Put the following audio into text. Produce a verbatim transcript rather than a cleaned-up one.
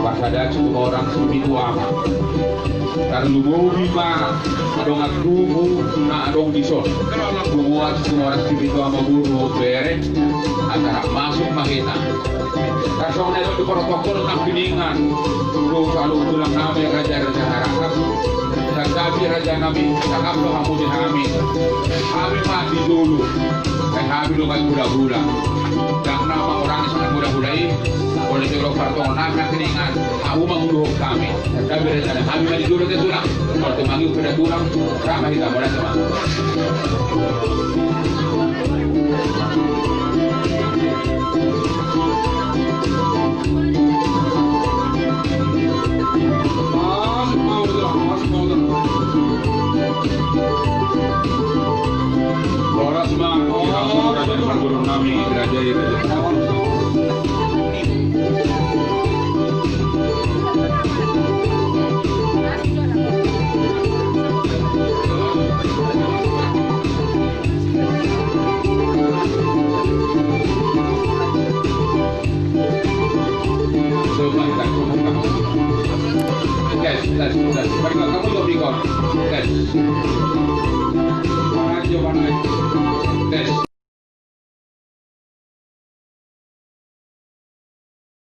Pasahat tu horong si Pitu Ama. Tarlumobi ma dongan tubu na adong dison. Tumboan si horong si Pitu Ama, boru bere, asa masuk ma hita. Tarsongon na di protokol nangkiningan, tu saluhut tulang nami raja-raja Harahap. Santabi raja nami, sangap do hamu di hami. Hami ma di jolo, sai hami do baen hula-hula. Ndang na mangurangi songon hula-hula i. Molo jolo partongon nami nangkiningan, hamu ma manguluhon hami. Santabi raja nami, hami ma di jolo, tulang. Molo tung mangihut pe da tulang, ra ma hita, molo tung ma. Horas ma, horas ma, raja, parboru nami, raja, raja. Gas, gas, gas. Mari, kamu jawab di kor. Gas.